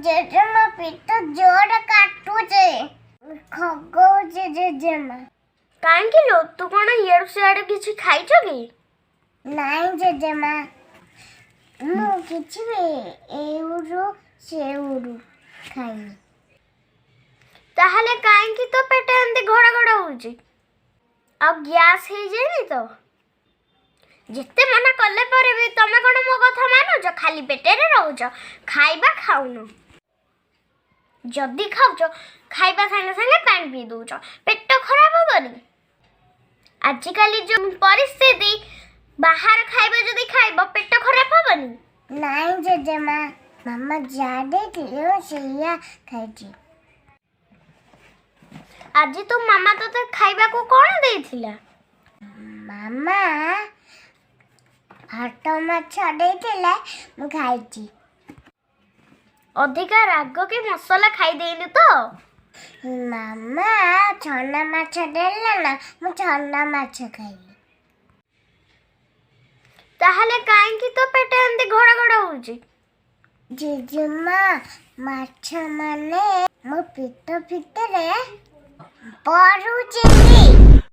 ଜେଜେମା, ପେଟ ଜୋର କାଟୁଛି, ଖଗଉଛି ଜେଜେମା। କାହିଁକି ଲୋ? ତୁ କ'ଣ ଇଆଡ଼ୁ ସିଆଡ଼ୁ କିଛି ଖାଇଛୁ କି? ନାଇଁ ଜେଜେମା, ମୁଁ କିଛି ବି ଏଉରୁ ସେଉରୁ ଖାଇନି। ତାହେଲେ କାହିଁକି ତୋ ପେଟ ଏମିତି ଘଡ଼ ଘଡ଼ ହଉଛି? ଆଉ ଗ୍ୟାସ୍ ହେଇଯାଇନି ତ? ଯେତେ ମନା କଲେ ପରେ ବି ତମେ କ'ଣ ମୋ କଥା ମାନୁଛ? ଖାଲି ପେଟରେ ରହୁଛ, ଖାଇବା ଖାଉନ। ଯଦି ଖାଉଛ, ଖାଇବା ସାଙ୍ଗେ ସାଙ୍ଗେ ପାଣି ପିଇ ଦଉଛ। ପେଟ ଖରାପ ହବନି? ଆଜିକାଲି ଯେଉଁ ପରିସ୍ଥିତି, ବାହାର ଖାଇବା ଯଦି ଖାଇବ, ପେଟ ଖରାପ ହବନି? ନାଇଁ ଜେଜେମା, ମାମା ଯାହା ଦେଇଥିଲେ ମୁଁ ସେଇଆ ଖାଇଛି। ଆଜି ତୋ ମାମା ତୋତେ ଖାଇବାକୁ କ'ଣ ଦେଇଥିଲା? ମାମା ଭାତ ମାଛ ଦେଇଥିଲେ, ମୁଁ ଖାଇଛି। ଅଧିକା ରାଗ କି ମସଲା ଖାଇଦେଇନି ତ? ମାମା ଛନା ମାଛ ଦେଲା ନା, ମୁଁ ଛନା ମାଛ ଖାଇଲି। ତାହେଲେ କାହିଁକି ତୋ ପେଟ ଏମିତି ଘଡ଼ ଘଡ଼ ହଉଛି? ଜେଜେମା, ମାଛ ମାନେ ମୋ ପେଟ ଭିତରେ ପରୁଛନ୍ତି।